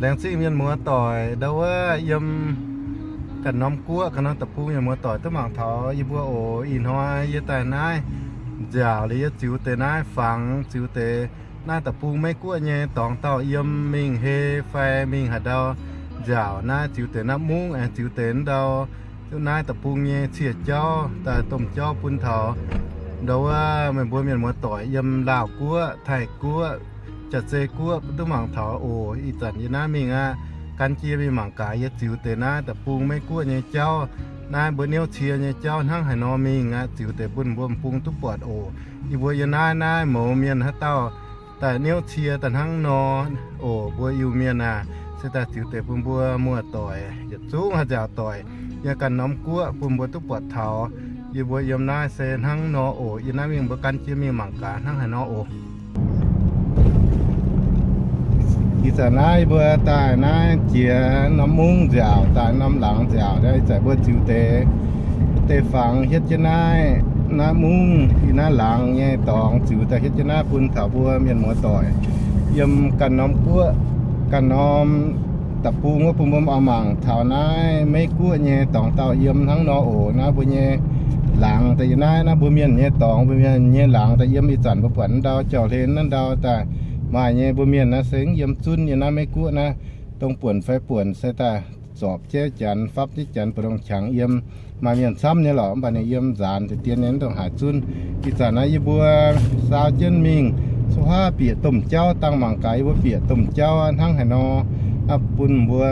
Laengz zingh mienh muoz doic ndau wuov yiem ganh norm guoqv, ganh norm deic-bung mienh muoz doic duqv mangc taux yie mbuo oc. Ih hnoi yie daaih naaiv nziaauc liuz yie ziux deix naaiv fangx, ziux deix naaiv deic-bung Meiv Guoqv nyei dorngx dauh yiem mingh hei fai mingh haaix ndau nziaauc naaiv ziux deix naaiv mungv aengx ziux deix ndau duqv naaiv deic-bung nyei cie jauv daaih domh jauv bun taux ndau wuov meih mbuo mienh muoz doic yiem Laauh Guoqv, Taiv Guoqv, Jaa-Zei Guoqv duqv mangc taux oc. Ih zanc yie naaiv mingh aqv, gan jienv mingh mangc gaax yie ziux deix naaiv deic-bung Meiv Guoqv nyei jauv, naaiv mbuo niouv cie nyei jauv hnangv haaix nor mingh aqv, ziux deix bun mbuo m'bung duqv buatc oc. Yie mbuo yiem naaiv naaiv mouz mienh haaix dauh daaih niouv cie daaih hnangv nor oc. Mbuo Iu-Mienh aah, se daaih ziux deix bun mbuo muoz-doic yietc zungv haaix nziaauc doic yiem ganh norm guoqv bun mbuo duqv buatc taux. Yie mbuo yiem naaiv se hnangv nor oc. Yie naaiv mingh mbuo gan jienv mingh mangc gaax hnangv haaix nor oc. Ih zanc naaiv yie mbuo daaih naaiv jiex norm mungv nziaauc, daaih norm laangz nziaauc, ih zanc mbuo ziux deix, deix fangx hietv jienv naaiv, naaiv mungv, ih naaiv laangz nyei dorngx ziux daaih hietv jienv naaiv bun taux mbuo mienh muoz-doic yiem ganh norm guoqv, ganh norm deic-bung wuov bun mbuo mangc taux naaiv Meiv Guoqv nyei dorngx dauh yiem hnangv nor oc. Naaiv mbuo nyei laangz daaih yiem naaiv, naaiv mbuo mienh nyei dorngx, mbuo mienh nyei laangz daaih yiem. Ih zanc mbuo buatc naaiv ndau jauv-hlen naaiv ndau daaih maaih nyei. Mbuo mienh naaiv se yiem zunv nyei naaiv Meiv Guoqv naaiv, dongh buonc fai buonc se daaih zorpc jienv janx, fapv jienv janx, mbu'ndongx qangx yiem. Maaih mienh camv nyei lorqc, mv baac ninh yiem nzaanx deix dien nyei, mv dongh haaix zunv. Ih zanc naaiv yie mbuo saau jienv mingh, suv haav bieqc domh jauv dangh mangc gaax yie mbuo bieqc domh jauv hnangv haaix nor, bun mbuo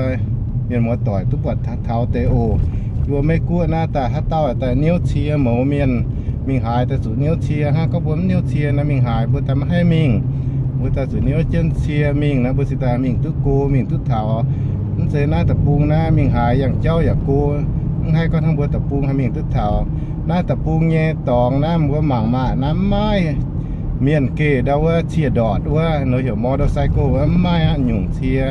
mienh muoz-doic duqv buatc taux deix oc. Yie mbuo Meiv Guoqv naaiv daaih haaix dauh daaih niouv cie, mouz mienh mingh haaix daaih zuqc niouv cie hnangv. Gorngv mbuo mv niouv cie naaiv mingh haaix, mbuo daaih maiv haih mingh. Mbuo daaih zuqc niouv jienv cie mingh naaiv, mbuo cingx daaih mingh duqv go, mingh duqv taux. Mv zeiz naaiv deic-bung naaiv mingh haaix yangh jauv yaac go. Mv haih gorngv hnangv mbuo deic-bung haih mingh duqv taux. Naaiv deic-bung nyei dorngx naaiv mbuo mangc maah, naaiv mv maaih mienh geh ndau wuov cie ndortc wuov, nor heuc motorcycle wuov, mv maaih aqv. Nyungc cie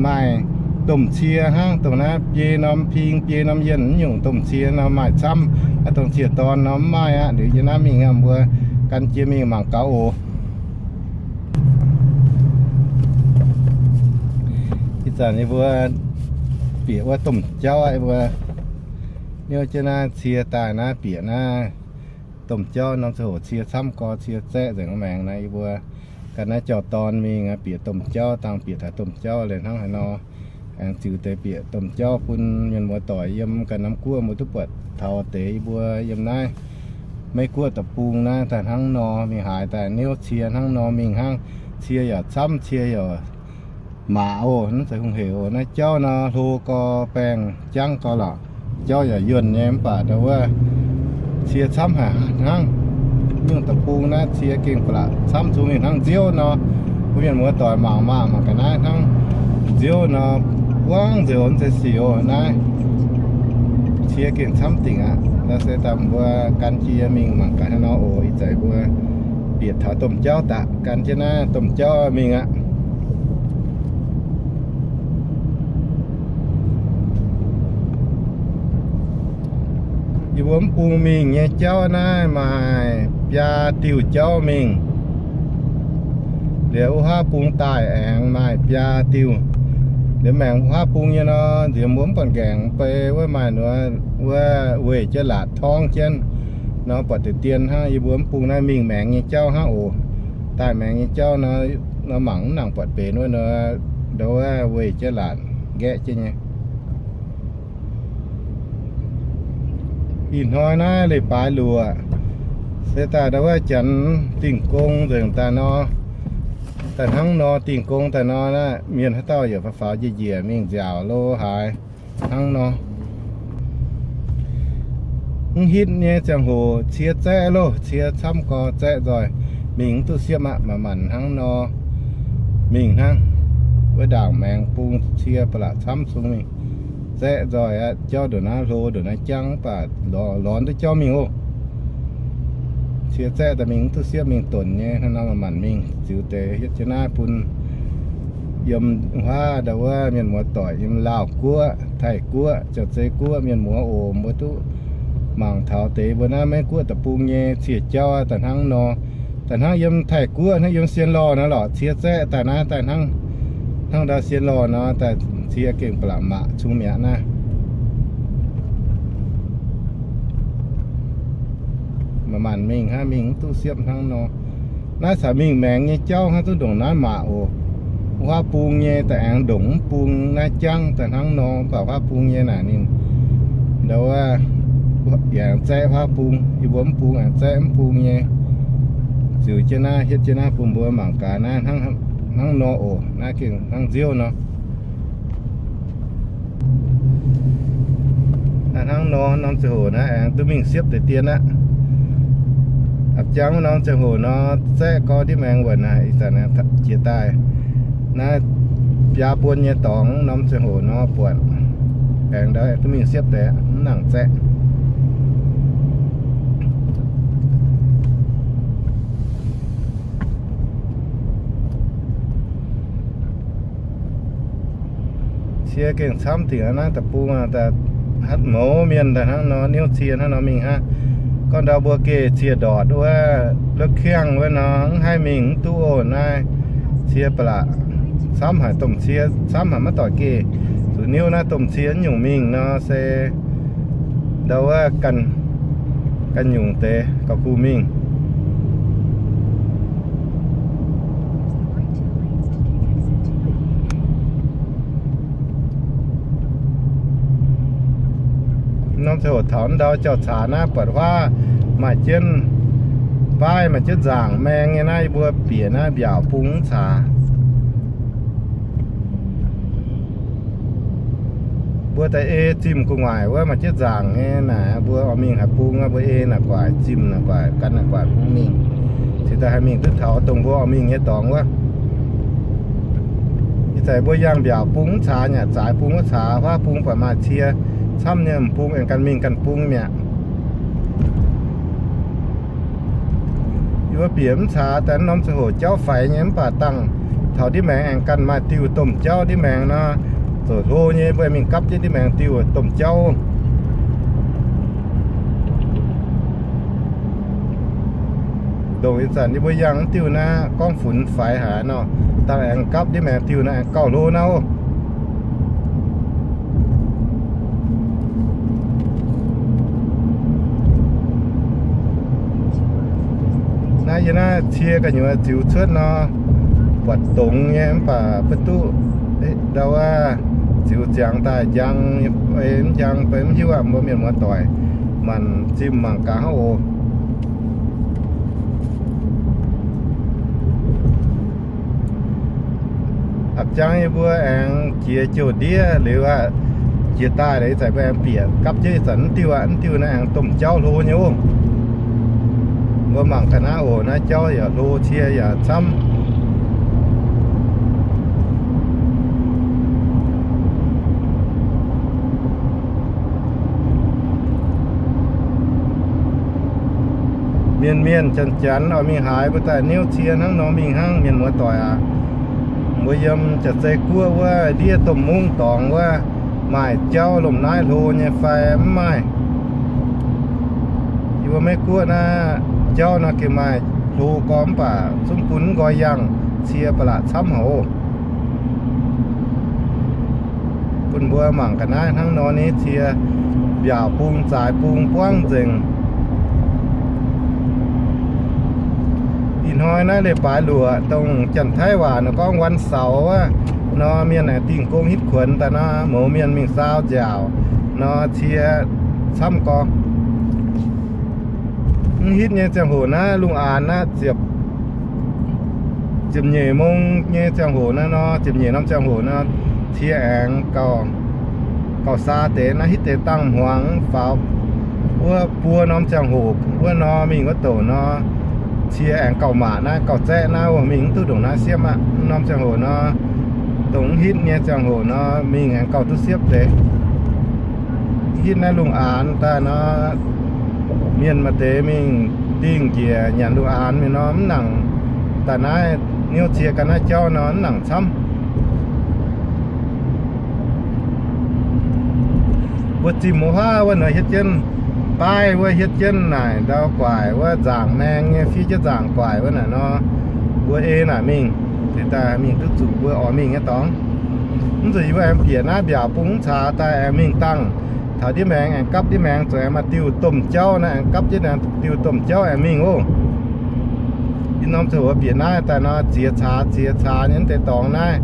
maaih domh cie hnangv, dongh naaiv biei norm ping biei norm yienh, mv nyungc domh cie nor maaih camv. Aa, dongh cie dorn nor mv maaih aqv. Liuz yie naaiv mingh aqv, mbuo gan jienv mingh mangc gaax oc. Ih zanc yie mbuo bieqc wuov domh jauv aqv, yie mbuo niouv jienv naaiv cie daaih naaiv bieqc naaiv domh jauv norm ziangh hoc cie camv gorx, cie zaeqv nzengc maengx naaiv. Yie mbuo ganh naaiv jauv-dorn mingh bieqc domh jauv, dangh bieqc taux domh jauv liuz hnangv haaix nor, aengx ziux deix bieqc domh jauv bun mienh muoz-doic yiem ganh norm guoqv mbuo duqv buatc taux deix. Yie mbuo yiem naaiv Meiv Guoqv deic-bung naaiv daaih hnangv nor mingh haaix daaih niouv cie hnangv nor mingh hnangv. Cie yaac camv, cie yaac maac oc, mv zeiz hungh hec oc. Naaiv jauv nor hlo gorx, baengh jangv gorx lorqc. Jauv yaac yuonh nyei, mv baac ndau wuov cie camv haic hnangv. Nyungc deic-bung naaiv cie gengh ba'laqc camv zungv mingh hnangv nziouv nor. Mbuo mienh muoz-doic mangc maah, mangc ga'naaiv hnangv nziouv nor, buangv nzengc mv zeiz sic oc. Naaiv cie gengh camv dingc aqv. Naaiv se daaih mbuo gan jienv mingh mangc gaax hnangv nor oc. Ih zanc mbuo bieqc taux domh jauv daaih, gan jienv naaiv domh jauv mingh aqv. Yie mbuo mv bung mingh nyei jauv naaiv maaih biaa diuh jauv mingh. Liuz wuov haav bung daaih aengx maaih biaa diuh. Liuz maengx wuov haav bung nyei nor, nziex mbuo mv buatc nqaengc bei wuov maaih nor, wuov weih jienv laatc torngv jienv nor, buatc deix dien hnangv. Yie mbuo mv bung naaiv mingh maengx nyei jauv hnangv oc. Daaih maengx nyei jauv nor, nor mangc mv nangc buatc benx wuov nor, ndau wuov weih jienv laatc nqaeqv jienv nyei. Ih hnoi naaiv leiz-baaix luoqc, se daaih ndau wuov janx dingh gong nzengc daaih nor, daaih hnangv nor dingh gong daaih nor, mienh haaix dauh yaac faaux faaux njiec njiec mingh nziaauc lo haaix hnangv nor. Mv hitv nyei ziangh hoc cie zaeqv loh, cie camv gorx zaeqv nzoih, mingh mv duqv siepv aqv. Manc manc hnangv nor mingh hnangv. Wuov ndaangc maengx bung cie ba'laqc camv zungv mingh. Zaeqv nzoih aqv. Jauv ndongc naaiv hlo ndongc naaiv jangv, mv baac lorz, lorz duqv jauv mingh oc. Cie zaeqv daaih mingh mv duqv siepv, mingh donc nyei hnangv nor manc manc mingh ziux deix hietv jienv naaiv bun yiem huaav ndau wuov mienh muoz doic yiem Laauh Guoqv, Taiv Guoqv, Jauv-Zei Guoqv mienh muoz oc, mbuo duqv mangc taux deix mbuo naaiv Meiv Guoqv deic-bung nyei cie jauv daaih hnangv nor. Daaih hnangv yiem Taiv Guoqv hnangv, yiem Sien Lorh naaiv lorqc, cie zaeqv daaih naaiv daaih hnangv Hnangv ndau sienx lorh nor, daaih cie gengh ba'laqc maqc cung mi'aqv naaiv. Manc-manc mingh hnangv, mingh mv duqv siepv hnangv nor. Naaiv caux mingh maengx nyei jauv hnangv, duqv ndongc naaiv mangc oc. Huaav bung nyei daaih aengx ndongc mv bung naaiv jangv daaih hnangv nor, mv baac huaav bung nyei naaic ninh ndau wuov yaac aengx zaeqv huaav bung, yie mbuo mv bung aengx zaeqv mv bung nyei. Ziux jienv naaiv, hietv jienv naaiv bun mbuo mangc gaax naaiv hnangv nor oc. Naaiv gengh hnangv nziouv nor. Hnangv nor norm ziangh hoc naaiv aengx duqv mingh siepv deix dien aqv. A'jangv wuov norm ziangh hoc nor, zaeqv gorx ndiev maengx wuonc naaic, ih zanc jiex daaih naaiv biaa buon nyei dorngx, norm ziangh hoc nor buatc aengx ndau duqv mingh siepv deix, mv nangc zaeqv. Cie gengh camv dingc aqv. Naaiv deic-bung haaix mouz mienh daaih hnangv nor niouv cie hnangv nor mingh hnangv. Gorngv ndau mbuo geh cie ndortc wuov lov kiangv wuov nor, mv haih mingh mv duqv oc. Naaiv cie ba'laqc camv haic, domh cie camv haic, maiv doic geh. Zuqc niouv naaiv domh cie nyungc mingh nor se ndau wuov ganh nyungc deix gauh kuh mingh. Norm ziangh hoc taux ndau jauv-caax naaiv buatc huaav maaih jienv baaih, maaih jienv nzaangc maeng nyei naaiv, yie mbuo bieqc naaiv mbiaauc bung mv caax. Mbuo daaih ei zimh gu'nguaaic wuov maaih jienv nzaangc nyei naaic, mbuo oix mingh haaix bung, mbuo ei naaic guaaic, zimh naaic guaaic, gan naaic guaaic bung mingh, cingx daaih haih mingh duqv taux dongh mbuo oix mingh nyei dorngx wuov. Ih zanc mbuo yangh mbiaauc bung mv caax, yaac zaaix bung wuov caax, huaav bung buatc maaih cie camv nyei, m'bung aengx ganh mingh ganh bung mi'aqv. Yie mbuo bieqc mv caax daaih norm ziangh hoc jauv faix nyei, mv baac dangh taux ndiev maengx aengx ganh maaih diuh domh jauv ndiev maengx nor, zoux hlo nyei, mbuo mingh gapv jienv ndiev maengx diuh domh jauv. Ndongc ih zanc yie mbuo yangh mv diuh naaiv gorngv funx faix haic nor, dangh aengx gapv ndiev maengx diuh naaiv aengx gauh hlo naaiv oc. Naaiv yie naaiv cie gu'nyuoz ziux cuotv nor, buatc dongz nyei mv baac maiv duqv ndau wuov ziux ziangx daaih njang, mv njang mv hiuv aqv. Mbuo mienh muoz-doic maanc zimh mangc gaax hnangv oc. A'jangv yie mbuo aengx jiex jouh ndiev liuz aqv, jiex daaih liuz ih zanc mbuo aengx bieqc gapv jienv ih zanc mv diuh aqv. Mv diuh naaiv aengx domh jauv hlo nyei oc. Mbuo mangc gaax naaiv oc, naaiv jauv yaac hlo, cie yaac camv. Mienh mienh janx janx oix mingh haaix, mbuo daaih niouv cie hnangv nor mingh hnangv, mienh muoz-doic aac. Mbuo yiem Jaav-Zei Guoqv wuov ndiev domh mungv dorngx wuov, maaih jauv lomh naaiv hlo nyei fai mv maaih? Yie mbuo Meiv Guoqv naaiv jauv nor gengh maaih hlo gorx mv baac zungv bun mv nqoi yangh, cie ba'laqc camv haic oc. Bun mbuo mangc ga'naaiv hnangv nor ni, cie mbiaauc bung zaaix bung buangv nzengc. Ih hnoi naaiv leiz-baaix luoqc, dongh Janx-Taiv waac nor gorngv วันเสาร์ wuov nor, mienh aengx dingh gong hitv kuonx daaih nor, mouz mienh mingh saau nziaauc nor, cie camv gorx. Mv hitv nyei ziangh hoc naaiv, lungh aanx naaiv ziepc, ziepc nyeic mong nyei ziangh hoc naaiv nor, ziepc nyeic norm ziangh hoc nor, cie aengx gauh, gauh saa deix naaiv. Hitv deix dangh hmuangx faaux wuov buo norm ziangh hoc wuov nor, mingh wuov douc nor, cie aengx gauh maac naaiv, gauh zaeqv naaiv oc. Mingh mv duqv ndongc naaiv siepv aqv. Norm ziangh hoc nor, dongh mv hitv nyei ziangh hoc nor, mingh aengx gauh duqv siepv deix. Hitv naaiv lungh aanx daaih nor, mienh maaih deix mingh dingh njiec nyanc lungh aanx mingh nor, mv nangc daaih naaiv niouv cie ganh naaiv jauv nor, mv nangc camv. Mbuo zimh wuov wuov nor hietv jienv, baaih wuov hietv jienv naaic ndau guaaic wuov, nzaangc maeng nyei fiev jienv nzaangc guaaic wuov naaic nor, mbuo ei naaic mingh. Daaih mingh duqv zuqc mbuo oix mingh nyei dorngx. Mv zuqc yie mbuo aengx bieqc naaiv mbiaauc bung mv caax daaih aengx mingh dangh taux ndiev maengx, aengx gapv ndiev maengx zuqc aengx maaih diuh domh jauv naaiv, aengx gapv jienv naaiv diuh domh jauv aengx mingh oc. Yie norm ziangh hoc bieqc naaiv daaih nor, ziex caax ziex caax nyei mv deix dorngx naaiv,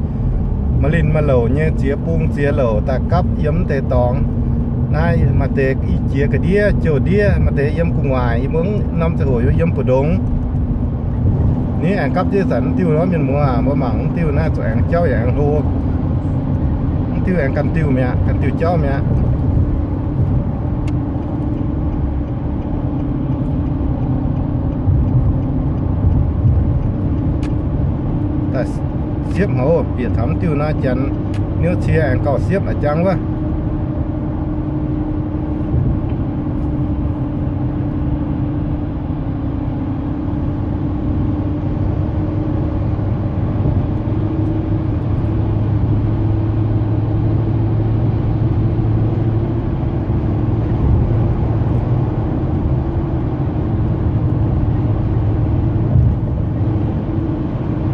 maaih linh maaih louc nyei, ziex bung ziex louc daaih gapv yiem mv deix dorngx naaiv. Maaih deix i jiex ga'ndiev jouh ndiev, maaih deix yiem gu'nguaaic. Yie mbuo norm ziangh hoc yiem mbu'ndongx. Ni aengx gapv jienv zanc mv diuh nor, mienh muoz, mbuo mangc mv diuh naaiv zuqc aengx jauv yaac aengx hlo. Mv diuh aengx ganh diuh mi'aqv, ganh diuh jauv mi'aqv. Daaih siepv haic oc. Bieqc taux mv diuh naaiv, janx niouv cie aengx gauh siepv a'jang wuov.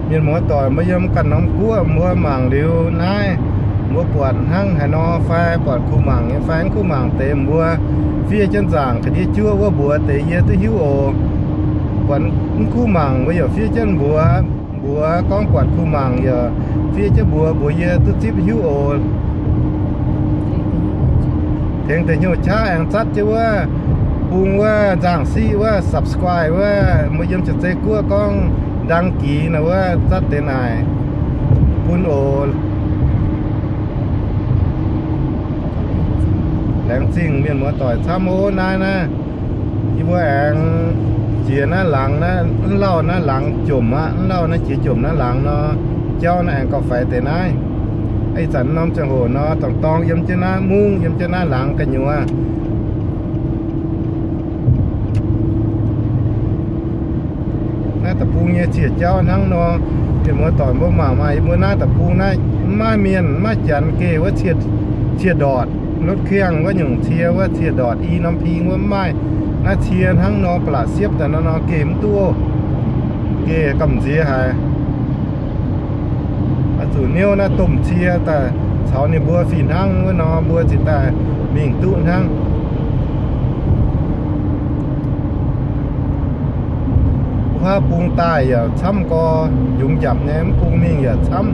Mienh muoz-doic, mbuo yiem ganh norm guoqv mbuo mangc liuz naaiv, mbuo buatc hnangv haaix nor fai buatc kuh mangc nyei fai mv kuv mangc deix, mbuo fiev jienv nzaangc ga'ndiev juov wuov mbuox deix yie duqv hiuv oc. Buatc mv kuv mangc mbuo yaac fiev jienv mbuox, mbuox gorngv buatc kuh mangc yaac fiev jienv mbuox, mbuox yie duqv zipv hiuv oc. Tengx deix hnyouv qaqv aengx zatv jienv wuov bung wuov nzangc siqv wuov subscribe wuov, mbuo yiem Janx-Zei Guoqv gorngv đăng ký naaiv wuov, zatv deix naaic bun oc. Laengz zingh mienh muoz-doic camv oc. Naaiv naaiv yie mbuo aengx jiex naaiv laangz naaiv, mv lauh naaiv laangz jomc aqv. Mv lauh naaiv jiex jomc naaiv laangz nor, jauv naaiv aengx gauh faix deix naaiv. Ih zanc norm ziangh hoc nor, dorngx-dorngx yiem jienv naaiv mungv, yiem jienv naaiv laangz gu'nyuoz. Naaiv deic-bung nyei cie jauv hnangv nor, mienh muoz-doic mbuo mangc maah, yie mbuo naaiv deic-bung naaiv mv maaih mienh, mv maaih janx geh wuov cie, cie ndortc, lotv keangh wuov nyungc cie, wuov cie ndortc i norm ping wuov mv maaih. Naaiv cie hnangv nor ba'laqc siepv daaih nor nor geh mv duqv oc. Geh gamh nziex haic. Oix zuqc niouv naaiv domh cie daaih caux ninh mbuo fih hnangv wuov nor, mbuo ziouc daaih mingh duqv hnangv. Wuov bung daaih yaac camv gorx, njungx njapc nyei, mv bung mingh yaac camv.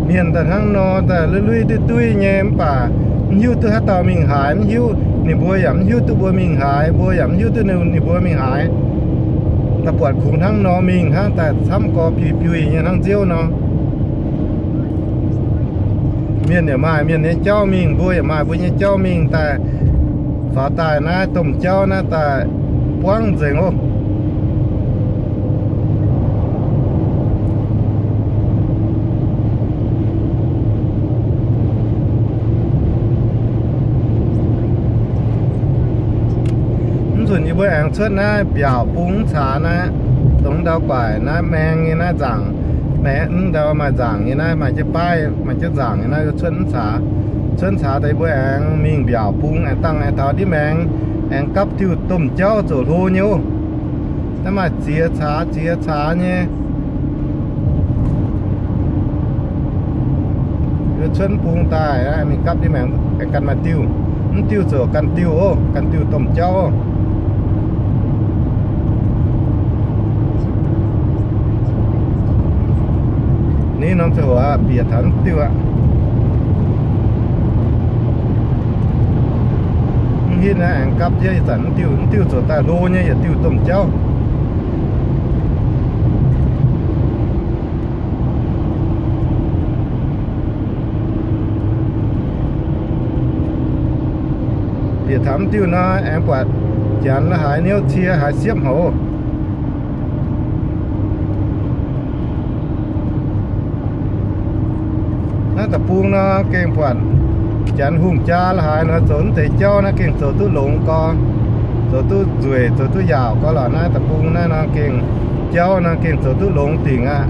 Mienh daaih hnangv nor daaih lui-lui duqv duqv nyei, mv baac mv hiuv duqv haaix dauh mingh haaix, mv hiuv, ninh mbuo yaac mv hiuv duqv mbuo mingh haaix, mbuo yaac mv hiuv duqv ninh mbuo mingh haaix. Daaih buatc kungx hnangv nor mingh hnangv, daaih camv gorx biuic biuic nyei hnangv nziouv nor. Mienh yaac maaih mienh nyei jauv mingh, mbuo yaac maaih mbuo nyei jauv mingh, daaih faaux daaih naaiv domh jauv naaiv daaih buangv nzengc oc. Mv nzunc yie mbuo aengx cuotv naaiv mbiaauc bung mv caax naaiv, dongh ndau guaaic naaiv maeng nyei naaiv nzaangc, maeng mv ndau maaih nzaangc nyei naaiv, maaih jienv baav, maaih jienv nzaangc nyei naaiv, cuotv mv caax. Cuotv mv caax daaih yie mbuo aengx mingh mbiaauc bung aengx dangh aengx taux ndiev maengx, aengx gapv diuh domh jauv zoux hlo nyei oc. Naaiv maaih ziex caax ziex caax nyei. Yie cuotv mv bung daaih mingh gapv ndiev maengx aengx ganh maaih diuh. Mv diuh zoux ganh diuh oc, ganh diuh domh jauv oc. Ni norm ziangh hoc aqv, bieqc taux mv diuh aqv. Mv hitv naaiv aengx gapv jienv ih zanc mv diuh, mv diuh zoux daaih hlo nyei yietc diuh domh jauv. Bieqc taux mv diuh nor aengx buatc janx la'haaix niouv cie haaix siepv haic oc. Naaiv deic-bung nor gengh buatc janx hungh jaa la'haaix nor zoux mv deix jauv naaiv gengh zoux duqv longx gorx, zoux duqv nzueic, zoux duqv yaauc gorx lorqc. Naaiv deic-bung naaiv nor gengh jauv nor gengh zoux duqv longx dingc aqv.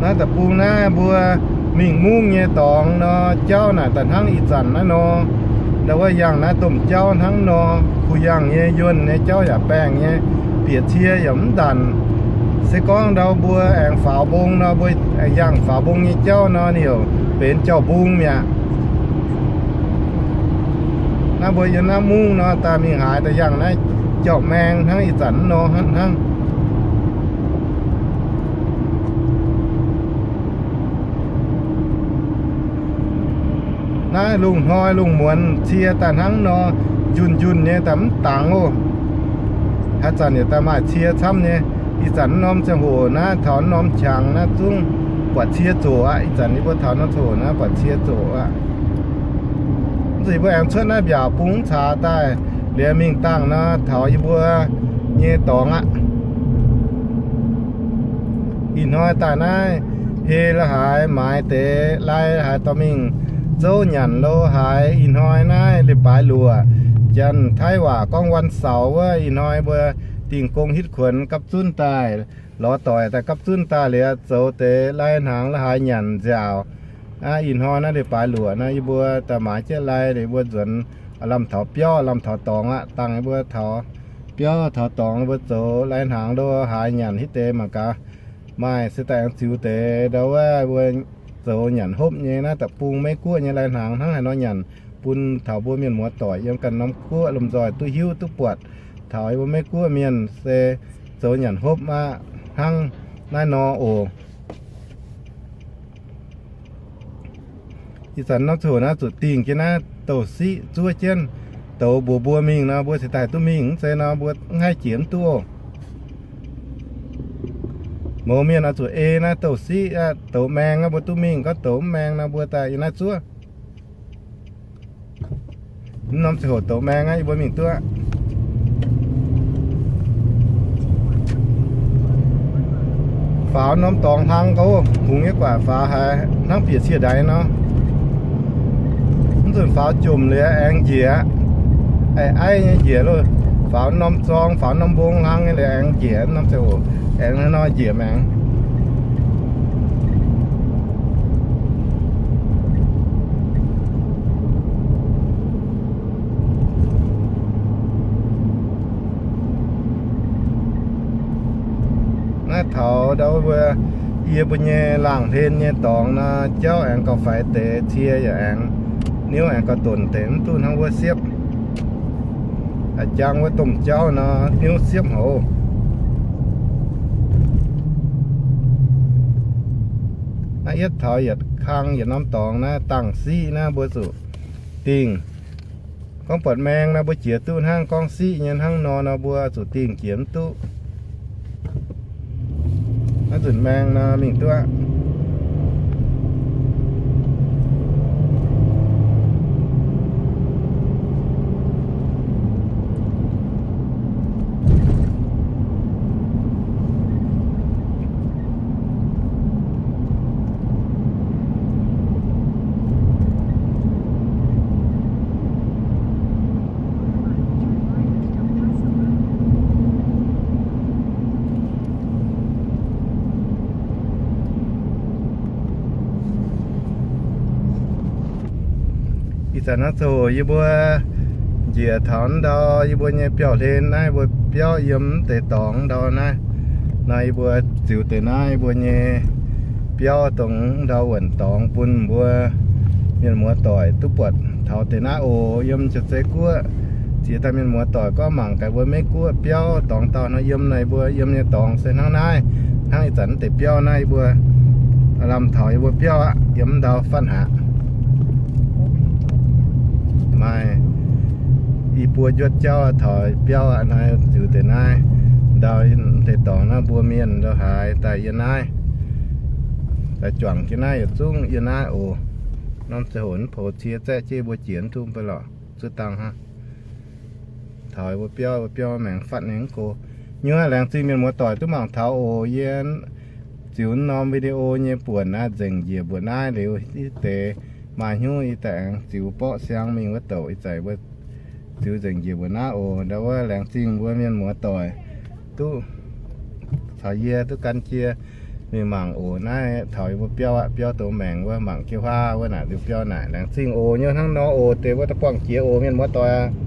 Naaiv deic-bung naaiv mbuo mingh mungv nyei dorngx nor, jauv naaic daaih hnangv ih zanc naaiv nor. Ndau wuov yangh naaiv domh jauv hnangv nor, kuh yangh nyei, yuonh nyei, jauv yaac baengh nyei, bieqc cie yaac mv ndanc. Se gorngv ndau mbuo aengx faaux mbong nor, mbuo aengx yangh faaux mbong nyei jauv nor, ninh yaac benx jauv-mbung mi'aqv. Naaiv mbuo yiem naaiv mungv nor, daaih mingh haaix daaih yangh naaiv jauv-maeng hnangv ih zanc nor hnangv. Naaiv lungh hnoi lungh muonz cie daaih hnangv nor, njunh njunh nyei daaih mv dangx oc. Haaix zanc yietc daaih maaih cie camv nyei. Ih zanc norm ziangh hoc naaiv taux norm qangx naaiv zungv buatc cie zoqc aqv. Ih zanc yie mbuo taux norm ziangh hoc naaiv buatc cie zoqc aqv. Mv zuqc yie mbuo aengx cuotv naaiv mbiaauc bung caax daaih liuz mingh dangh nor, taux yie mbuo nyei dorngx aqv. Ih hnoi daaih naaiv, heh la'haaix maaiz deix lai haaix dorh mingh zouv nyanc lo haaix, ih hnoi naaiv leiz-baaix luoqc, Janx-Taiv waac gorngv วันเสาร์ wuov, ih hnoi mbuo dingh gong hitv kuonx gapv zunv daaih, lorz doic daaih gapv zunv daaih liuz zoux deix lai hnaangx la'haaix nyanc nziaauc. Ih hnoi naaiv leiz-baaix luoqc naaiv, yie mbuo daaih maaiz jienv lai liuz mbuo nzuonx lamh taux biauv, lamh taux dorngx aqv. Dangh yie mbuo taux biauv taux dorngx, mbuo zoux lai hnaangx lo haaix nyanc hitv deix mangc gaax. Maaih se daaih aengx ziux deix ndau wuov mbuo zoux nyanc hopv nyei naaiv deic-bung Meiv-Guoqv nyei lai hnaangx hnangv haaix nor nyanc bun taux mbuo mienh muoz doic yiem ganh norm guoqv lomh nzoih duqv hiuv duqv buatc. Taux yie mbuo Meiv-Guoqv mienh se zoux nyanc hopv aqv hnangv naaiv nor oc. Ih zanc norm ziangh hoc naaiv zuqc dingh jienv naaiv douz-siqv zuov jienv douz mbuox mbuo mingh nor, mbuo cingx daaih duqv mingh. Mv zeiz nor mbuo mv haih jiex mv duqv oc. Mouz mienh oix zuqc ei naaiv douz-siqv aqv, douz maeng aqv mbuo duqv mingh, gorngv douz mv maeng nor mbuo daaih yiem naaiv zuov. Mv norm ziangh hoc douz maeng aqv, yie mbuo mingh duqv aqv. Faaux norm dorngx hlang gauh kungx nyei, guaax faaux haiz hnangv bieqc cie ndaix nor. Mv nzunc faaux jomc liuz aengx njiec, aiv-aiv nyei njiec loh. Faaux norm zorng, faaux norm mbong hlang nyei liuz aengx njiec, norm ziangh hoc aengx hnangv nor njiec maengx. Naaiv taux ndau wuov mbuo, yie mbuo nyei laangh hlen nyei dorngx nor, jauv aengx gauh faix deix, cie yaac aengx, niuv aengx gauh donc deix, mv duqv hnangv wuov siepv. A'jang wuov domh jauv nor niuv siepv haic. Naaiv yietv taux yietc kang yietc norm dorngx naaiv dangh siqv naaiv mbuo zuqc dingh. Gorngv buatc maeng nor mbuo jiex duqv hnangv, gorngv siqv nyei hnangv nor nor mbuo zuqc dingh jiex mv duqv. Naaiv nzunc maeng nor mingh duqv aqv. Ih zanc naaiv zoux yie mbuo njiec taux ndau yie mbuo nyei biauv-hlen naaiv, mbuo biauv yiem deix dorngx ndau naaiv. Nor yie mbuo ziux deix naaiv yie mbuo nyei biauv dongh ndau wuonc dorngx bun mbuo mienh muoz doic duqv buatc taux deix naaiv oc. Yiem Janx-Zei Guoqv ziex dauh mienh muoz doic gorngv mangc gaax mbuo Meiv-Guoqv biauv dorngx dauh nor yiem, naaiv mbuo yiem nyei dorngx se hnangv naaiv, hnangv ih zanc deix biauv naaiv yie mbuo lamh taux yie mbuo biauv aqv, yiem ndau fatv haic. Maaih i buo njuotv jauv taux biauv aqv. Naaiv ziux deix naaiv ndau deix dorngx naaiv mbuo mienh ndau haaix daaih yiem naaiv, daaih juangc jienv naaiv yietc zungv yiem naaiv oc. Norm ziangh hoc mv poux cie zaeqv jienv mbuo jiex mv duqv mv baac lorqc, zuov dangh hnangv. Taux mbuo biauv, mbuo biauv maengx fatv nyei mv go. Nyuoz laengz zingh mienh muoz doic duqv mangc taux oc. Yie ziux norm video nyei buonc naaiv nzengc njiec mbuoqc naaiv liuz, deix Maaih hnyouv yie daaih aengx ziux borqv siang mingh wuov douc. Ih zanc mbuo ziux nzengc njiec mbuo naaiv oc. Ndau wuov laengz zingh mbuo mienh muoz doic duqv caux yie duqv gan jienv mingh mangc oc. Naaiv taux yie mbuo biauv aqv, biauv douz maengx wuov, mangc jienv huaav wuov naaic, liuz biauv naaic. Laengz zingh oc. Nyei hnangv nor oc. Deix wuov daaih buangh jiex oc, mienh muoz doic aqv.